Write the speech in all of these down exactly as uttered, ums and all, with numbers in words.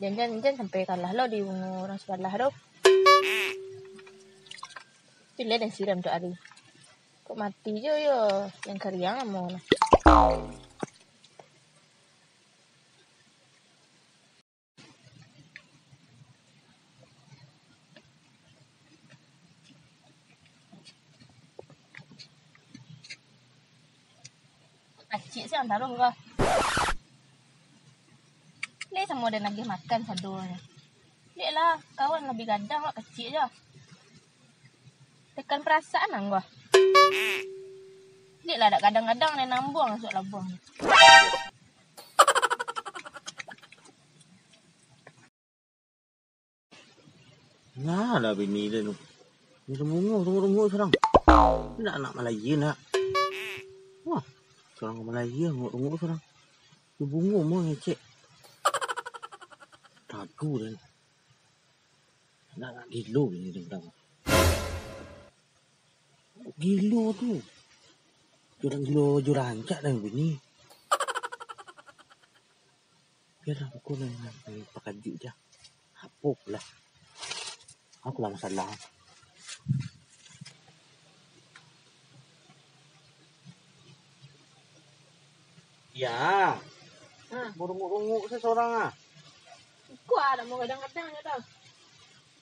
Jan, jan sampai kalah lo di bungo urang sabalah tu. Pilih den siram tu ari. Kok mati jo yo, nan kariang amo nah. Kacik siang taruh ko. Lai samo den agiah makan sadonyo. Dek lah, kawan labiah gadang, awak kacik jo. Tekan perasaan ang ko. Dek lah, dak gadang-gadang den nambuang masuak labuang. Nah, lah bini dia tu. Dia rumbuk, rumbuk, rumbuk surang. Nak, nak Malaya nak. Wah, surang Malaya, rumbuk, rumbuk surang. Dia bungo mah ngecek. Tagu dia. Nak, nak gilo bini dia bilang. Gilo tu. Jurang gilo, jurang rancak dah bini. Biarlah aku nan, nan, nan pakajuik je. Apo pulo? Aku lah masalah. Ya. Ha. Barunguk-runguk se sorang ah. Iko ah, nak mau gadang-gadang je tau.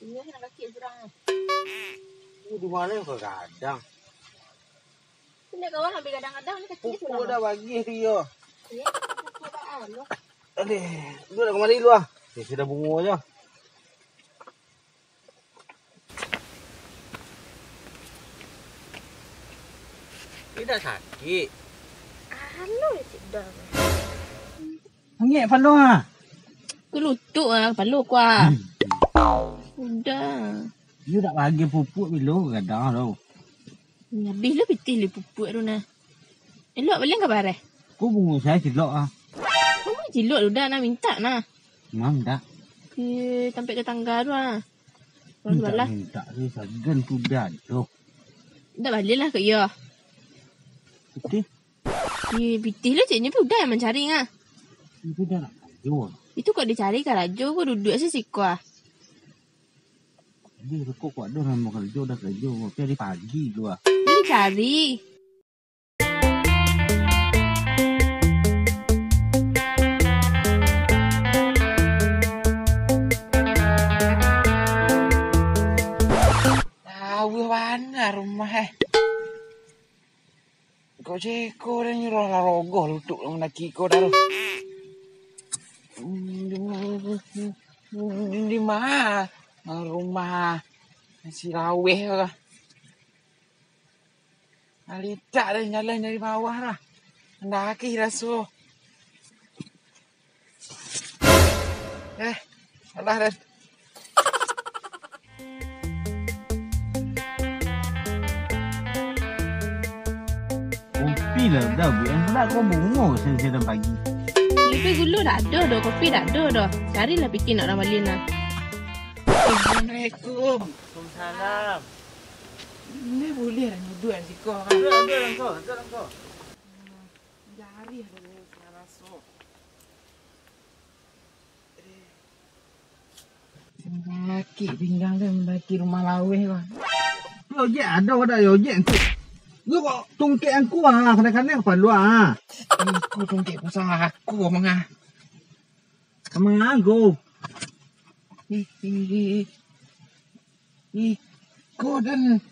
Inyo se nak kacik surang ah. Ini di mana yang kau gadang? Indak kawan habis gadang-gadang ni kacik. Pupuk dah bagi dia. Eh, pupuk dah anu. Aduh, duduk dah kamari dulu ah. Dia sudah bungo je. Tidak sakit. Anu, cik dah. Angek palo ah. Ku lutuk ah, palo ku ah. Hmm. Udah. Yu dak bagi pupuk bilo gadang tu. Habis lo pitih li pupuk tu nah. Elok balian ka bareh. Ko bungo sae cilok ah. Bungo cilok tu dah nak mintak nah. Mang dak. Ke tampek tetangga tu ah. Orang sebelah. Mintak tu sagan tu dah tu. Dak balian lah ke iyo. Pitih. Ye, pitih lo cik nyo pi udah yang mancari ngah. Itu dah nak karajo. Itu kok dicari karajo, kok duduk se siko ah. Jadi, kok, kok ado nan mau karajo, dah karajo. Tapi hari pagi tu ah. Jadi cari. Jauah bana rumah eh. Kok ceko dah nyuruh lah rogoh lutuk mandaki ko dah tu. Di ma rumah si Laweh ko? Alitak dah jalan dari bawah lah. Mandaki raso. Eh, alah, Dan. Kopi lah udah, buek. Yang pula kau bungo siang-siang pagi. Kopi gulu dak ado doh, kopi dak ado doh. Carilah pitih nak urang balian lah. Assalamualaikum. Waalaikumsalam. Ini boleh lah duduk kat siko kan? Duduk, duduk, duduk, duduk. Jari ado ni, raso. Sakik pinggang tu, mandaki rumah Laweh ko. Yo, Jek, ado, ado, yo, Jek, angku. Yo, kok tungkek angku ah, kadang-kadang kapalo ah. Iko tungkek pusako manga. Manga angku. Ih, ih, ih. Iko dan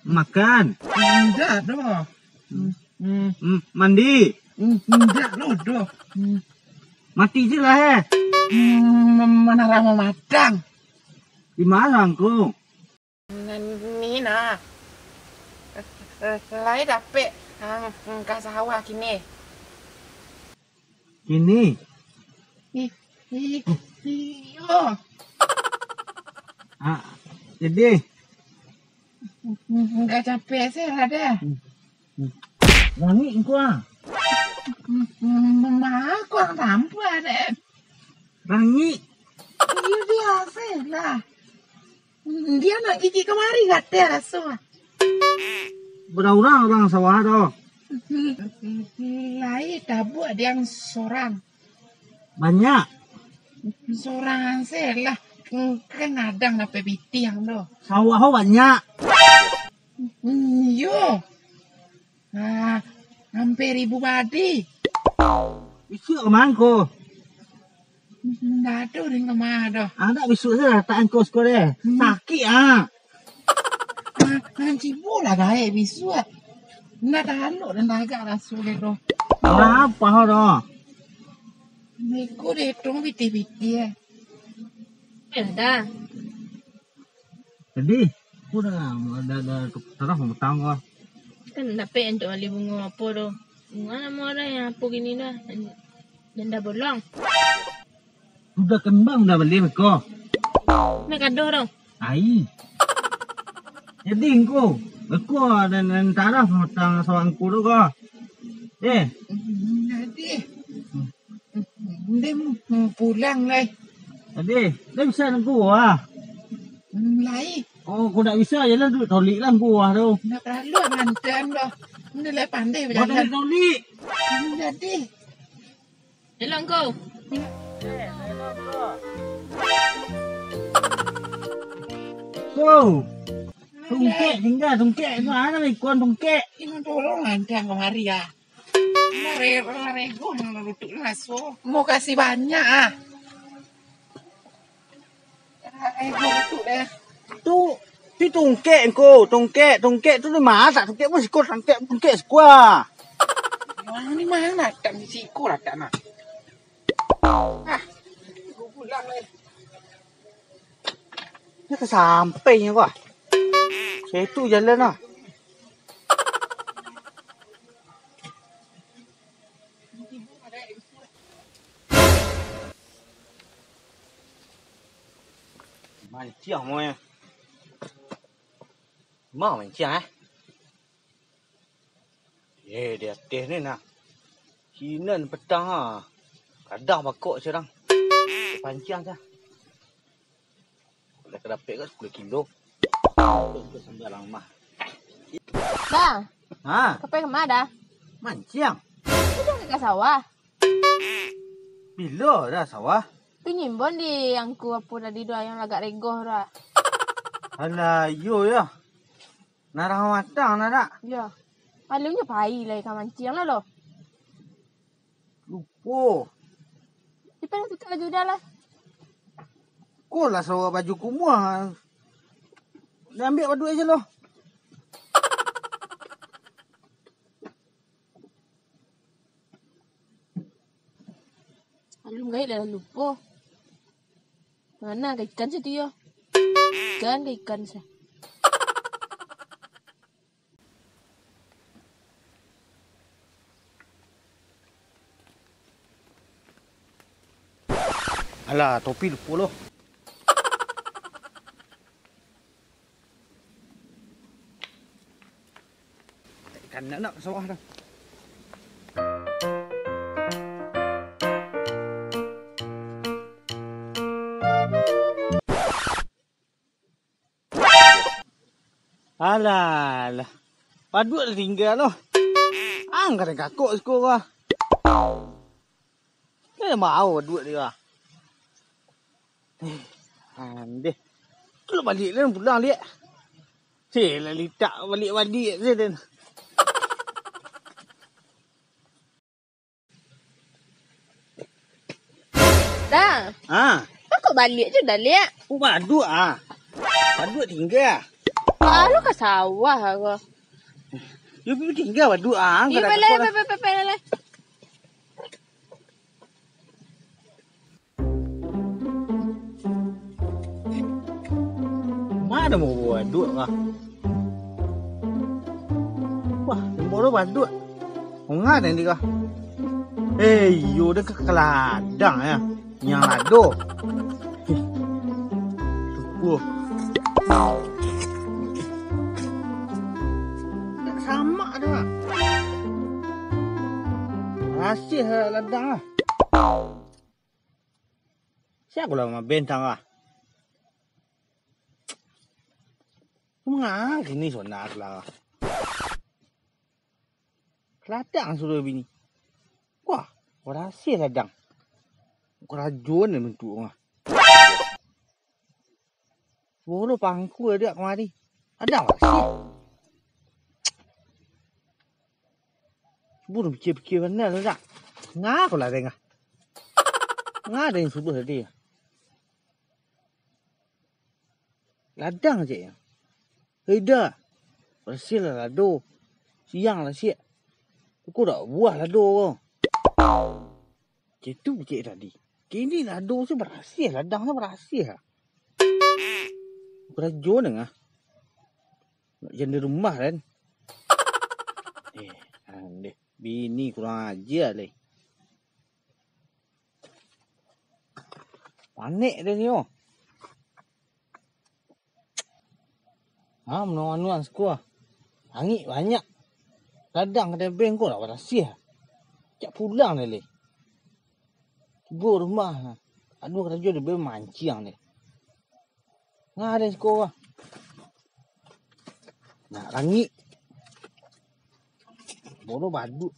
makan. Indak doh. Hmm, mandi. Indak lo doh. Mati je lah eh. Hmm, manaramo matang. Di mana angku? Nan ni nah. Eh, eh, lai dapek ang, ang ka sawah kini. Kini? I-, i-, iyo. Ah, jadi? Nggak capek sih, ada. Langik engkau ah. Mama aku yang tampuah deh. Langik. Iya, biasa lah. Dia nak gigi kemari, kata raso. Berapa orang orang sawah tu? Lai tabuak dia sorang. Banyak. Surang se lah. Kan kadang dapek pitih ang tu. Sawah ho banyak. Iyo. Ah, hampir ribu badi. Bisuak ka ma ko? Ndak ado deh ka ma doh. Ah, ndak bisuak se lah, tak angkos ko deh. Hmm. Sakik ah. Ah, ah, cibo lah gaek bisuak. Ndak talok dan tagak raso deh doh. Apo ho doh? Beko deh tong pitih-pitih eh. Eh, dah. Jadi, aku dah, dah, dah tarah mamatang ko. Kan dapek untuak bali bungo apo tu. Bungo namo dah yang apo kini dah. Janda bolong. Sudah kambang dah bali beko. Nak kadoh tu. Ai. Jadi engko, beko dan, dan tarah mamatang sawah angku tu ko. Eh. Jadi. Ndeh, pulang lai. Ade, ndak bisa nunggu ah. Lai. Oh, kok ndak bisa, jalan tu tolik lah nunggu ah tu. Ndak paralu mantan doh. Ndak lai pandai bajalan. Tolik. Jadi. Elok ko. Ko. Tungkek tinggal, tungkek tu mana ikon tungkek. Ino tolong mantan kamari ah. Lare-, larego nan lutuk ni raso. Mau kasih banyak ah. Larego lutuk deh. Tu, tu tungkek engko, tungkek, tungkek tu di mana? Tungkek pun siko, tungkek, tungkek siko ah. Wah, ni mana? Tak di siko lah, tak nak. Ah, aku pulang leh. Nyo ka sampai nyo ko ah. Situ jalan ah. Manciang mo eh. Ma manciang eh. Eh, di ateh ni nah. Sinan petang ha. Kadang bakok surang. Panciang sa. Dah kadapek kat sepuluh kilo. Sambiang mah. Dah. Ha? Kapai kama dah? Manciang. Sudah ka sawah? Bilo dah sawah? Tu nyimbon di angku apo tadi tu yang lagak regoh tu ah. Alah, iyo yo. Narang matang nah dak? Yo. Malamnyo pai lai ka manciang lah lo. Lupo. Cepat lah tukar baju dah lah. Ko lah sawah baju kumuah. Dia ambil baduk aja lo. Alun gaek lah lupo. Mana ka ikan situ yo? Ikan ka ikan sa. Alah, topi lupo lo. Kan nak, nak sawah dah. Alah, alah. Paduak lah tingga tu. Ang kadang kakok siko ko. Kan mau paduak dia. Eh, andeh. Tu lah balik lah pulang liak. Cik lah litak balik-balik je dan. Dah. Ha. Kok balik je dah liak? Oh, paduak ah. Paduak tingga. Lalu ka sawah ko. Yo pi tingga paduak ah. Yo, pelai, pelai, pelai. Mano mau bawa baduak kah? Wah, tembok tu baduak. Onga tadi kah? Eh, iyo, dah ka ladang ya. Yang ado. Ih, syukur. Tak samak dah. Rasih ladang lah. Sia ko lah mabentang ah. Manga kini sonar lah. Ladang suruh bini. Wah, barasih ladang. Karajo ni bantuak mah. Boro pangku adiak kamari. Ado lah sih. Cubo pikia-pikia bana lah dak. Nga ko lah dengah. Nga den suruah tadi. Ladang cek ya. Hei dah. Barasiah lah lado. Siang lah siak. Ko dak buah lado ko. Cek tu cek tadi. Kini lado tu barasiah, ladang tu barasiah. Karajo ni ah. Nak jan di rumah kan. Eh, andeh. Bini kurang aja leh. Panek dia ni oh. Ha, mano-mano an siko ah. Langik banyak. Ladang kadai bengko lah barasiah. Cak pulang deh leh. Tibo rumah. Ado karajo deh manciang deh. Nah, deh siko ah. Nah, langik. Boro baduk.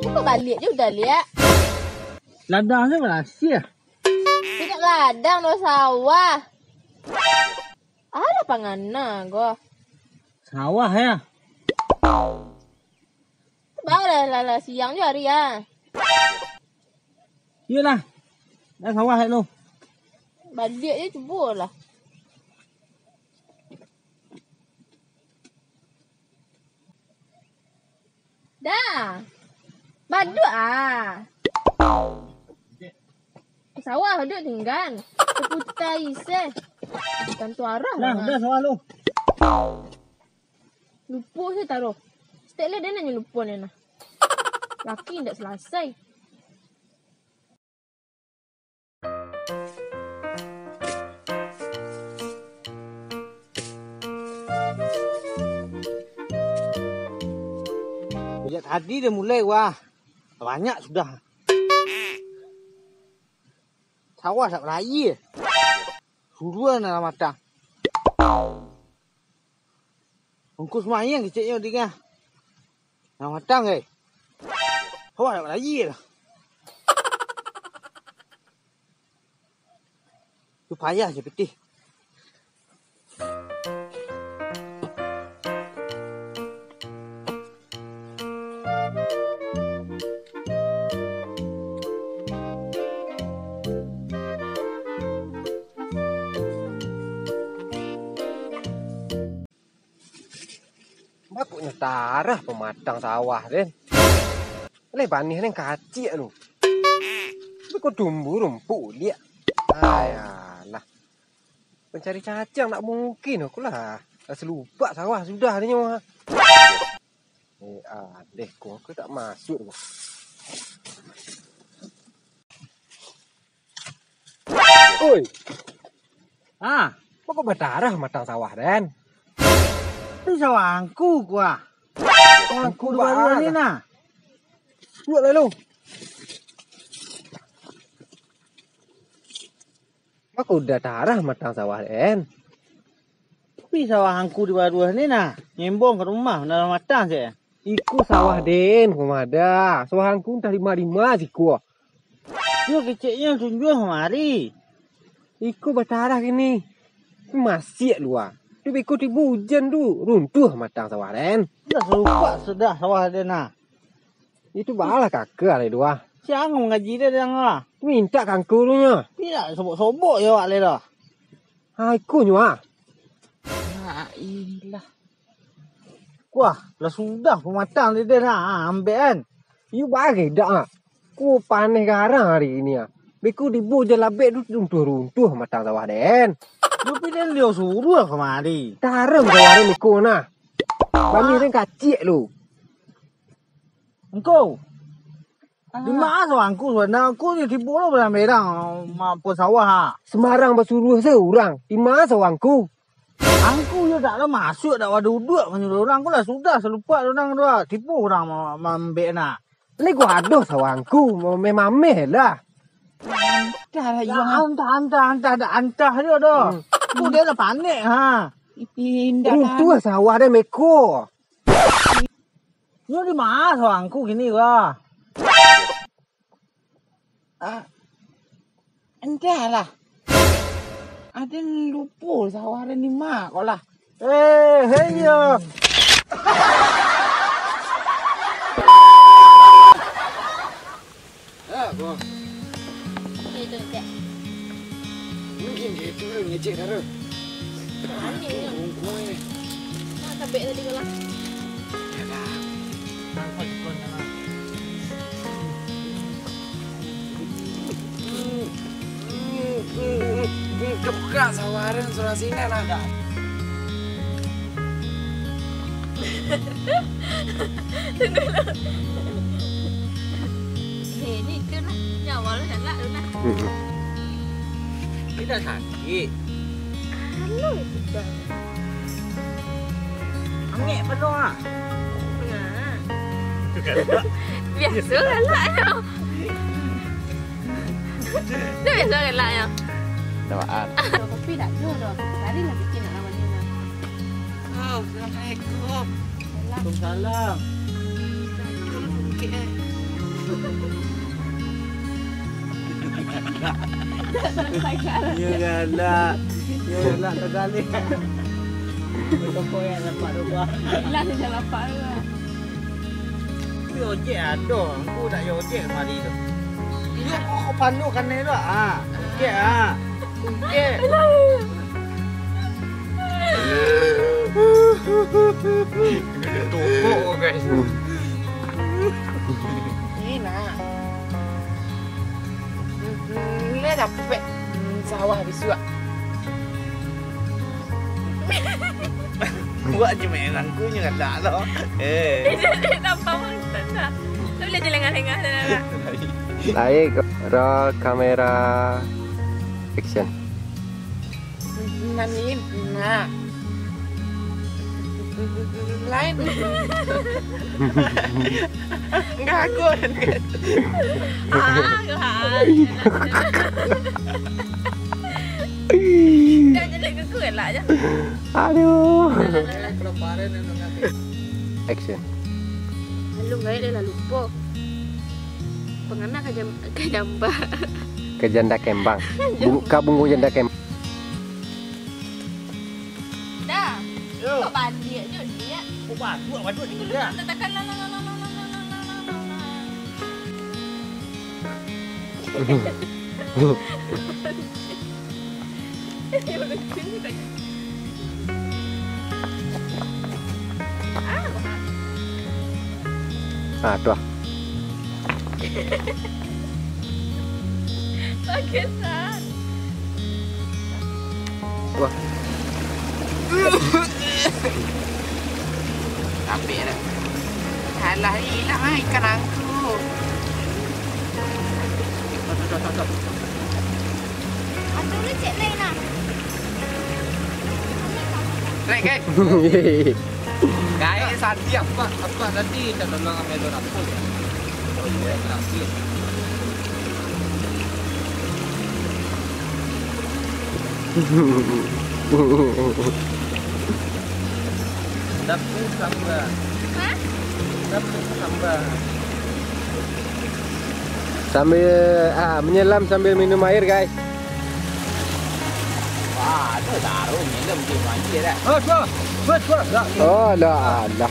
Cubo baliak je udah liak. Ladang se barasiah. Tidak ladang doh sawah. Alah pangana ko. Sawah ya. Baru lah, lah, lah siang je hari ah. Iyolah. Dah sawah tu. Baliak je cubo lah. Dah. Baduk ah. Sawah baduk tinggan. Seputai seh. Tantu arah lah. Dah sawah lu. Lupo se taruh. Stek le den nanyo lupo ni nah. Laki ndak salasai. Sajak tadi dah mulai wah. Banyak sudah. Sawah dak baraia. Suruah nan matang. Ungkus mayang keceknyo dingah. Nan matang eh. Sawah dak baraia lah. Tu payah je pitih. Bakoknyo tarah pamatang sawah den. Leh banih den kaciak tu. Beko tumbuh rumpuk uliak. Ayalah. Mencari cacing ndak mungkin aku lah. Lah salupak sawah sudah dinyo. Eh, adeh ko, aku tak masuk ko. Oi. Ah, kok badarah matang sawah den? Ni sawah angku kuah. Angku angku di bawah ni nah. Suak lalu. Mako udah tarah matang sawah den. Tapi sawah angku di baruah ni nah, nyembong ka rumah, nah matang se. Iko sawah den, ko mada. Sawah angku antah lima-lima siko. Yo keceknyo tunjuah kamari. Iko batarah kini. Masiak lua. Tu beko tibo ujan tu, runtuah matang sawah den. Dah sarupak sudah sawah den nah. Itu balah kaka alai dua. Siang mangaji dia dang lah. Mintak kangkurunyo. Tidak sobok-sobok yo awak lai dah. Ha, ikunyo ah. Nah, ilah. Wah, lah sudah pematang dia dah ha, ambek kan. Iyo bagai dak ah. Ku paneh garang hari ini ah. Beko dibo je labek tu runtuh-runtuh matang sawah den. Tapi den dio suruh kamari. Tarem sawah den iko nah. Bani den kacik lu. Engkau. Di ma sawah angku sabananyo? Angku ni tibo lo berang-berang, mampu sawah ha. Sembarang basuruah se urang. Di ma sawah angku? Angku yo dak lo masuak, dak waduduak manyuruah urang. Angku lah sudah salupak urang tu ha. Tibo urang ma-, maambek nah. Ni gua adoh sawah angku, mameh-mameh lah. Antah lah, iyo. Antah, antah, antah, dak antah dio doh. Hmm. Ko dia lah panek, ha. Indak. Runtuah sawah deh meko. Nyo di ma sawah angku kini, wah? Ah, entahlah. Aden lupo sawah aden di ma ko lah. Eh, hei yo. Ah, ko. Itu, Cek. Mungkin dia tu ngecek, Rara. Aneh, ya. Bungkuang, eh. Nah, tabek tadi ko lah. Kebukak sawaran surah sini lah. Tunggu dulu. Eh, ni tu lah. Nyawa lah galak tu lah. Mm-mm. Dia dah sakit. Anu sudah. Angek penuh ah. Nah. Biasa galaknyo. Dah biasa galaknyo. Dah maaf. Kopi dak juo doh. Tadi lah bikin nak lawan Nina. Oh, assalamualaikum. Waalaikumsalam. Nyo galak. Nyo galak tegaleh. Toko yang lapak rumah. Lah, dia lapak rumah. Tapi ojek ado, aku nak yo ojek mari tu. Iyo, kok, kok pandu kanai tu, ah. Ojek, ah. Ojek. Tokok, guys. Ni nak. Ni dapek sawah bisuak. Buat je main rangkunyo galak lo. Eh. Dia nampak bangsa dah. Tu boleh je lengah-lengah dah lah. Baik, roll kamera, action. Manin, nah. Lain. Enggak, aku. Ah, enggak. Dah, jadi aku galak je. Aduh. Action. Lalu gaek dia lah lupo. Pangana ka jam-, ka jamba. Ka janda kembang. Bung-, ka bungkung janda kembang. Dah. Yo. Kok baliak je dia? Kok baduak, baduak ni dia? Tatakan lah, lah, lah. Ah, tu lah. Bagusan. Wah. Tapi dah. Alah, hilang ah ikan angku. Atuh lu cek lain ah. Rek, guys. Guys, tadi apa, apa tadi kita tolong ambil dua ratus ya? Oh iya, terakhir. Tapi sambal. Hah? Tapi sambal. Sambil, ah, menyelam sambil minum air, guys. Wah, ada taruh minum di banjir, eh. Oh, so. Bos, bos. Oh, alah, alah.